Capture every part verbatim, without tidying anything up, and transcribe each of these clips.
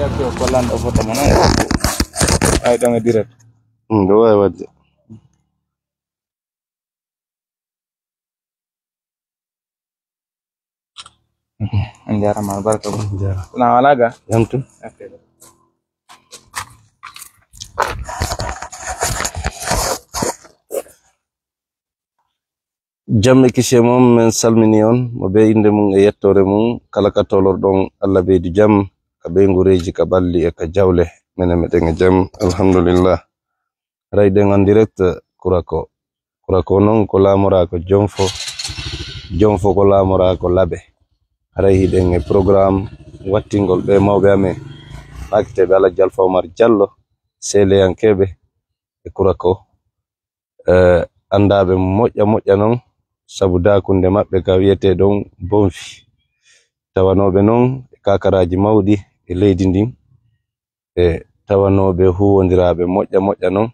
Ko lanɗo foto mo non. Ay, ɗon e direct. Hmm, ɗo wawi wadde. On jarama, barka ba. Jarama. Na wala ga? Yamtu. Ok. Jam e kisi e mon, men salmini on, mo be innde mum e yettoore mum, kala ka tolorɗon, Allah ɓeydu jam, ka ɓeyngureeji, ka ɓalli e ka jawle, menen meɗen e jam, alhamdulillah. Haray ɗen en direct Kurako. Kurako non ko laamoraa ko Jonfo, Jonfo ko laamoraa ko Laɓe. Haray hiɗen e programme wattingol ɓe mawɓe amen, maakiteeɓe Alhaji Alfa Omar Jallo, seeleyankeeɓe e Kurako. Eh, anndaaɓe moƴƴa moƴƴa non, sabu daakunde maɓɓe ka wiyetee ɗon Bonfi. Tawanooɓe non e kakaraaji mawɗi e leydi ndin, e tawanooɓe huuwondiraaɓe moƴƴa moƴƴa non,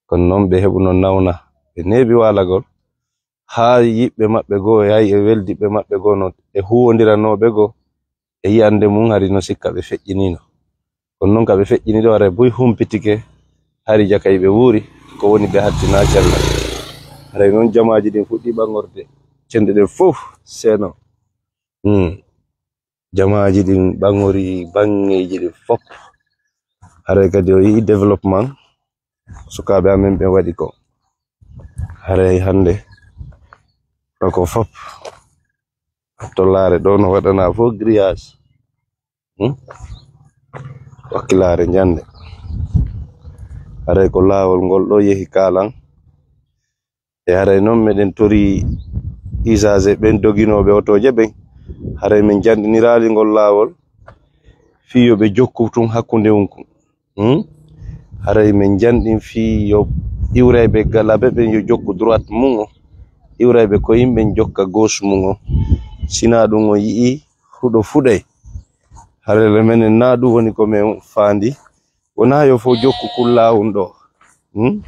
kono non ɓe heɓuno nawna, ɓe neeɓi waalagol, haa yiɓɓe maɓɓe goo, e hay e weldiɓɓe maɓɓe goo no, e huuwondiranooɓe goo, e yi'ande mum hari no sikka ɓe feƴƴiniino. Kono non ka ɓe feƴƴini ɗo, haray buy humpitike, hari jaka ɓe wuuri, ko woni ɓe hattinaa cellal. Haray non jamaaji ɗin fuɗɗi ɓaŋorde, cenɗe ɗen fof seeno. Hmm. Jamaaji ɗin ɓaŋori baŋŋeeji ɗin fof. Haray kadi o yi'i développement sukaaɓe amen ɓen waɗi ko. Haray hannde ɗo ko fof to laare ɗo no waɗanaa fof grillage. Hmm? Wakkilaare njannde. Haray ko laawol ngol ɗo yehi Kaalan. E haray non meɗen tori usagers ɓen doginooɓe otooje ɓen. Haray min janɗiniraali ngol laawol fii yo ɓe jokku tun hakkunde un kun. Hmm? Haray min janɗin fii yo iwrayɓe Laɓe ɓen yo jokku droite mum o. Iwrayɓe Koyin ɓen jokka gauche mum o. Sinaa ɗun on yi'i huɗo fuɗay. Haray le menen naa ɗun woni ko men faandi. Wonaa yo fof jokku kun laawun ɗo. Hmm?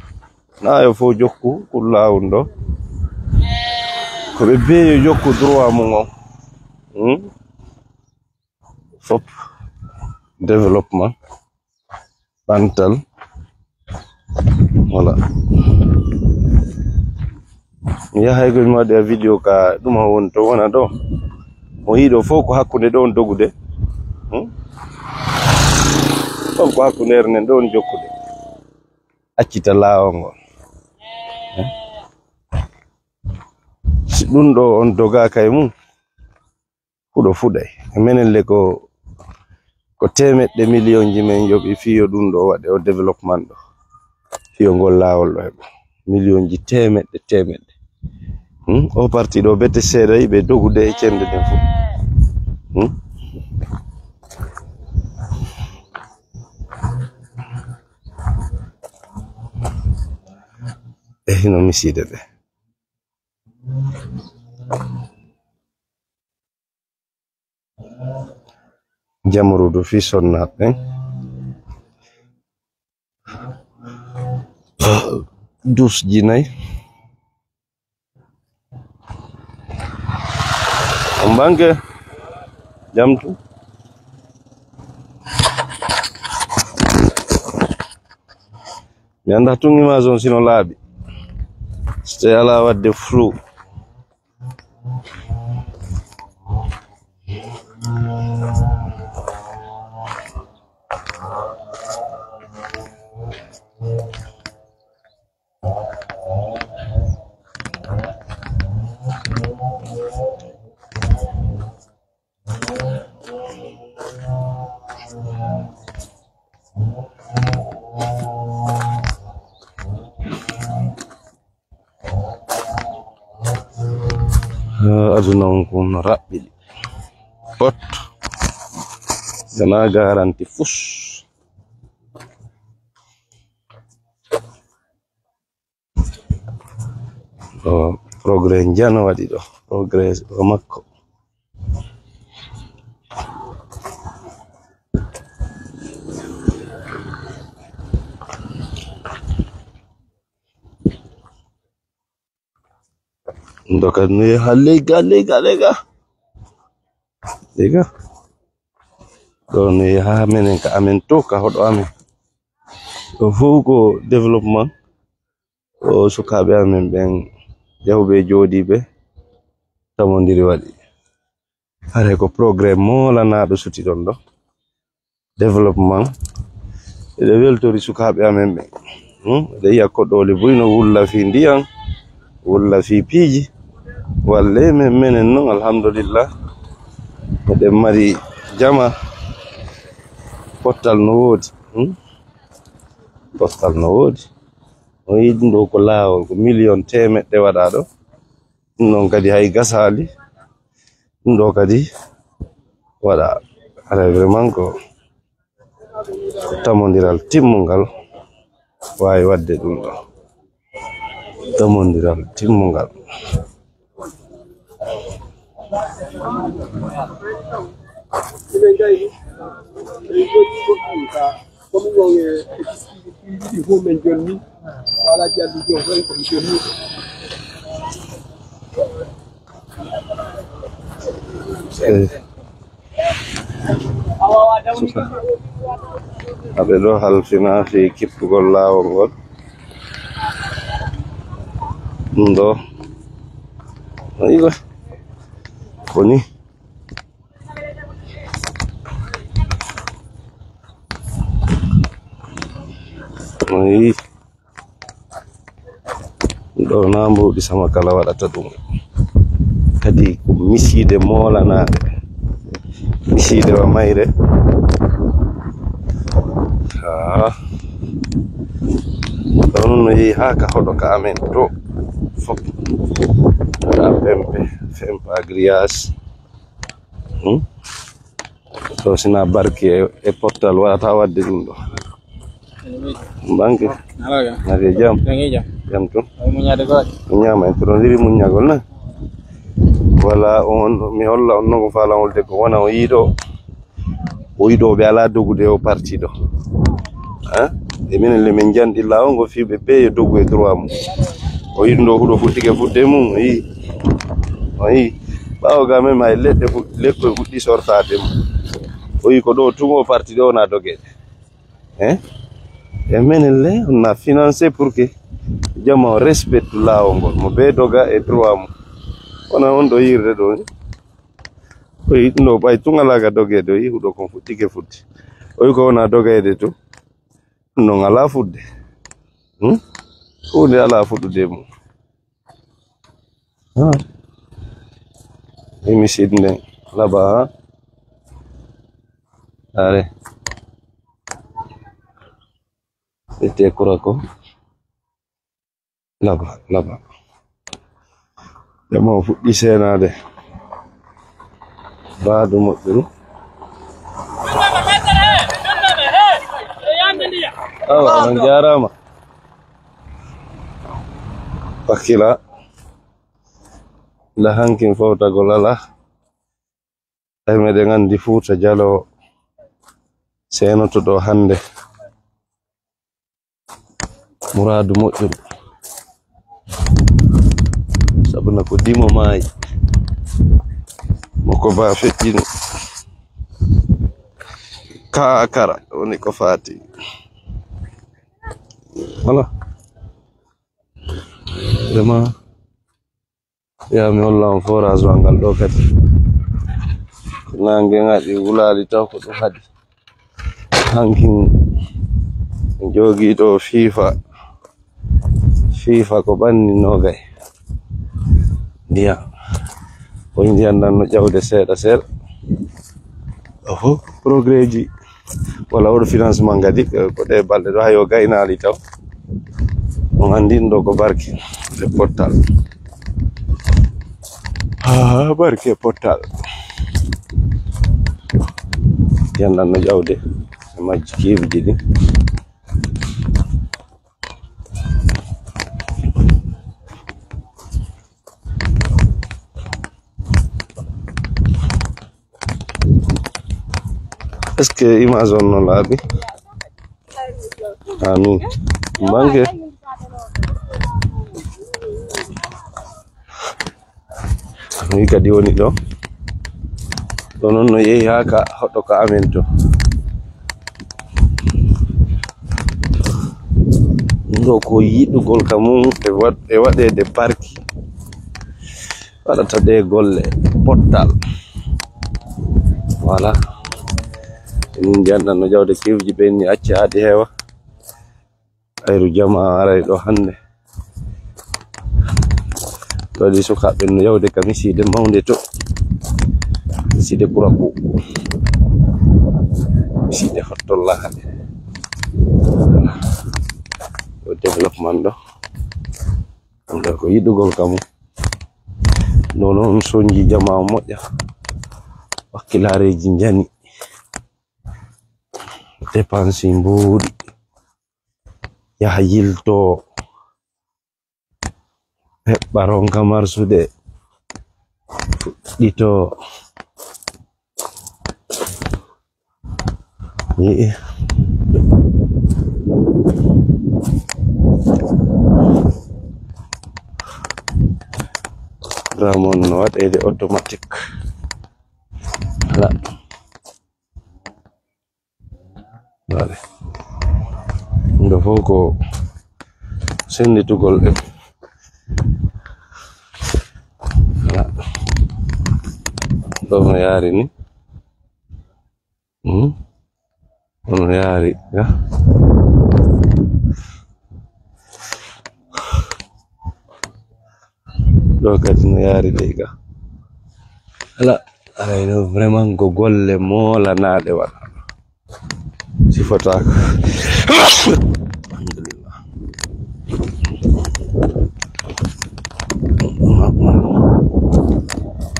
Naa yo fof jokku kun laawun ɗo. Ko ɓe bee yo jokku droit mum o. Hmm? Fof développement. Ɓantal. Voilà. Mi yahay ko mi waɗi a vidéo ka ɗum o woni to wona ɗo. Mo yiɗo fof ko hakkunde ɗo on dogude. Hmm? Fof ko hakkunde enen ɗo on jokkude. Accita laawol ngol. Hmm? Si ɗum ɗo on dogaaka e mum, huɗo fuɗay. E menen le ko, ko teemeɗɗe miliyonji men yoɓi fii yo ɗum ɗo waɗe o développement ɗo. Fii yo ngol laawol ɗo heɓa. Miliyonji teemeɗɗe, teemeɗɗe. Hmm? O parti ɗo bete seeɗa yiɓe dogude e cende ɗen fof. Hmm? E hino misiide ɓe. Jamrudu fii sonnaaɓe ɓen. Duusji nayi. On banke jamtu. Mi anndaa tun image on sino laaɓi. So tawii alaa waɗde flou. Haa aduna on ko no raɓɓiɗi. Pot. Wonaa garanti fus. Ɗo progrès njano waɗi ɗo. Progrès ko makko. Ndoka ne ha lega, lega, lega. Lega. Ɗo no yaha menen ka amen to, ka hoɗo amen. Ɗo fof ko développement. O sukaaɓe amen ɓen yahuɓe e jooɗiiɓe tamondiri waɗi. Haray ko progrès moolanaaɗo suti ɗon ɗo. Développement. Eɗe weltori sukaaɓe amen ɓen. Hmm? Eɗe yiya koɗooli buy no wulla fii ndiyan, wulla fii piiji. Walle men, menen non, alhamdulillah. Eɗen mari jama. Pottal no woodi. Hmm? Pottal no woodi. On yiɗi ɗum ɗo ko laawol, ko miliyon teemeɗɗe waɗaa ɗo. Ɗum ɗon kadi hay gasaali. Ɗum ɗo kadi waɗaa. Alaa, vraiment ko, ko tamondiral timmungal waawi waɗde ɗum ɗo. Tamondiral timmungal. Eh. Suka. Aɓe ɗo halfina fii kippugol laawol ngol. Ɗum ɗo. Aywa. Ko ni. Ayi. Ɗo na mbuuɗi sama kala waɗata ɗum. Kadi ko misiide moolanaaɗe. Misiide wa mayre. Ah. Ɗo nun no yehi haa ka hoɗo ka amen to. Fof. Waɗa pempe, fempa grillage. Hmm? To sina barki e, e pottal waɗata waɗde ɗum ɗo. Banque. Alaga. Nake jam. Nake jam. Jam to. Ay muñade ko. Ñama en to ndiri muñagol na. Wala on mi holla on non ko faalawol de ko wona o yiɗo. O yiɗo ɓe ala dogude o parti ɗo. Ha? E minen le min jandi lawo ngo fiɓe be yo dogu e droit mum. O yiɗi ɗo huɗo fuɗɗike fuɗde mum. O yi. O yi. Ɓaawo ga men ma e leɗɗe fuɗ-, lekkoy fuɗɗi sortaade mum. O yi ko ɗo tun o parti ɗo na dogeede. Hein? E menen le, on a financé pour que jama o respecte laawol ngol. Mo be doga e droit mum. Wona on ɗo yirde ɗo ni. O yi ɗum ɗo ɓay tun alaa ka dogeede, o yi huɗo kon fuɗɗike fuɗde. O yi ko wona dogeede to. Ɗum ɗon alaa fuɗde. Hmm? Huunde alaa fuɗɗude mum. Ah. Émicide nden laba ha. Are. Ete kura ko. Laba, laba. Jama o fuɗɗi seenaade. Baadu moƴƴuru. Awa, on jaaraama. Wakkila. Nda hankin fowtagol alaa. Ay, meɗen anndi Fuuta Jaloo seenoto ɗo hannde. Muraadu moƴƴuru. Sabu na ko dimo maayi. Mo ko ba feƴƴino. Kaakara woni ko faati. Voilà. Vraiment. Ya mi holla on forage wa ngal ɗo kadi. Ko nange ngaɗi wulaali taw ko ɗum haɗi. Hankin joogi ɗo fiifa. Fiifa ko ɓanni nogay. Ndiyam. Ko ndiyam nan no ƴawde seeɗa seeɗa. Oho, progrès ji. Walla oɗo financement kadi, ko ɗe balɗe ɗo, hayo gaynaali taw. On anndi ɗum ɗo ko barke e pottal. Haa, barke e pottal. Yanɗan no ƴawde e majji kiiwji ɗi. Est-ce que image on no laaɓi? Amin. Bange. Ni kadi woni ɗo. Ɗo noon no yehi haa ka hoɗo ka amen to. Ɗo ko yiɗugol ka mum e waɗ-, e waɗeede barki. Waɗata ɗe golle pottal. Voilà. Min njanna no jawde kewji ɓen ni acca haa ɗi heewa. Ayru jama aray ɗo hannde. Ɗo ɗi sukaaɓe no yawde ka misiide mawnde to. Misiide kuraku. Misiide hottolla hannde. Ɗo développement ɗo. Ɗum ɗo ko yiɗugol ka mum. Ɗo noon soñji jama o moƴƴa. Wakkilaareeji njani. Dépense mbuuɗi. Yaha yilto. Heɓɓa ronka marsude. Fuɗɗito. Yi'i. Ramon no waɗeede automatique. Voilà. Voilà. Ɗum ɗo fof ko sennditugol ɗe. Voilà. Ɗo no yaari ni. Hmm? Ɗo no yaari ga. Ɗo kadi no yaari ley ga. Voilà. Aray ɗo vraiment ko golle moolanaaɗe waɗa. Sifotaako. Alhamdulillah.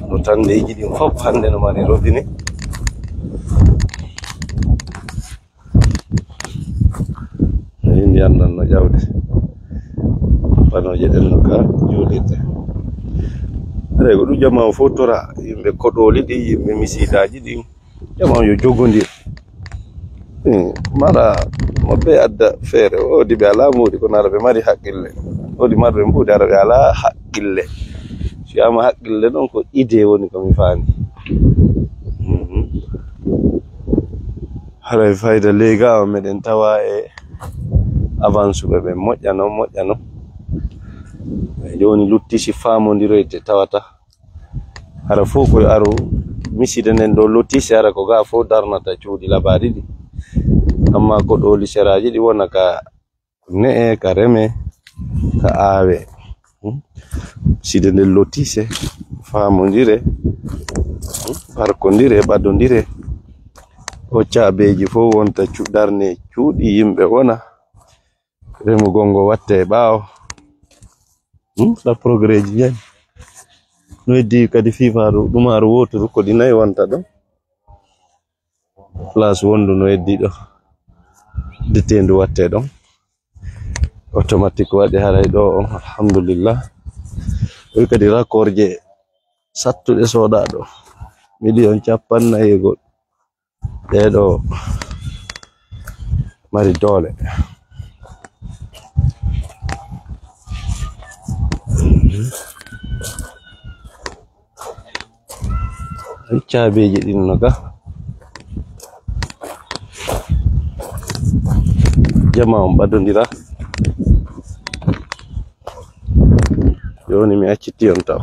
No tan leydi ɗin fof hannde no mari robinet. No yimɓe anndan no ƴawde. Panooje ɗen no ka juulirde. Aray ko ɗum jamaa o fof tora, yimɓe koɗooli ɗi, yimɓe misiidaaji ɗi. Jamaa yo jogondir. Eh, mara mo ɓe adda feere, woodi ɓe alaa mbuuɗi, kono ara ɓe mari haqqille. Woodi marɓe mbuuɗi, ara ɓe alaa haqqille. Si wiyaama haqqille noon, ko idée woni ko mi faami. Mhm. Haray fayda leyga o meɗen tawa e avance ɓe ɓe moƴƴano, moƴƴano. Jooni lutti si faamondiroyte tawata. Hara fof ko yo aru miside nden ɗo lotise, hara ko ga fof darnata cuuɗi labaaɗi ɗi. Amma ko ɗo liseraaji ɗi wona ka ne'e, ka reme, ka aawe. Hmm? Miside nden lotise, faamondire, hmm? Barkondire, ɓadondire. O caabeeji fof wonta cu-, darne cuuɗi yimɓe wona. Remugol ngo watte e ɓaawo. Hmm? Ɗa progrès ji ñaami. No heddi kadi fiifaaru, ɗumaaru wooturu, ko ɗi nayi wonta ɗo. Place wondu no heddi ɗo. Deteendu watte ɗon. Automatique waɗi haray ɗo on, alhamdulillah. Ɗo kadi raccord je sattuɗe soɗa ɗo. Million cappannayi e goɗɗo. Ɗee ɗo mari doole. Caabeeji ɗin no ga. Jama on ɓadondira. Jooni mi acciti on taw.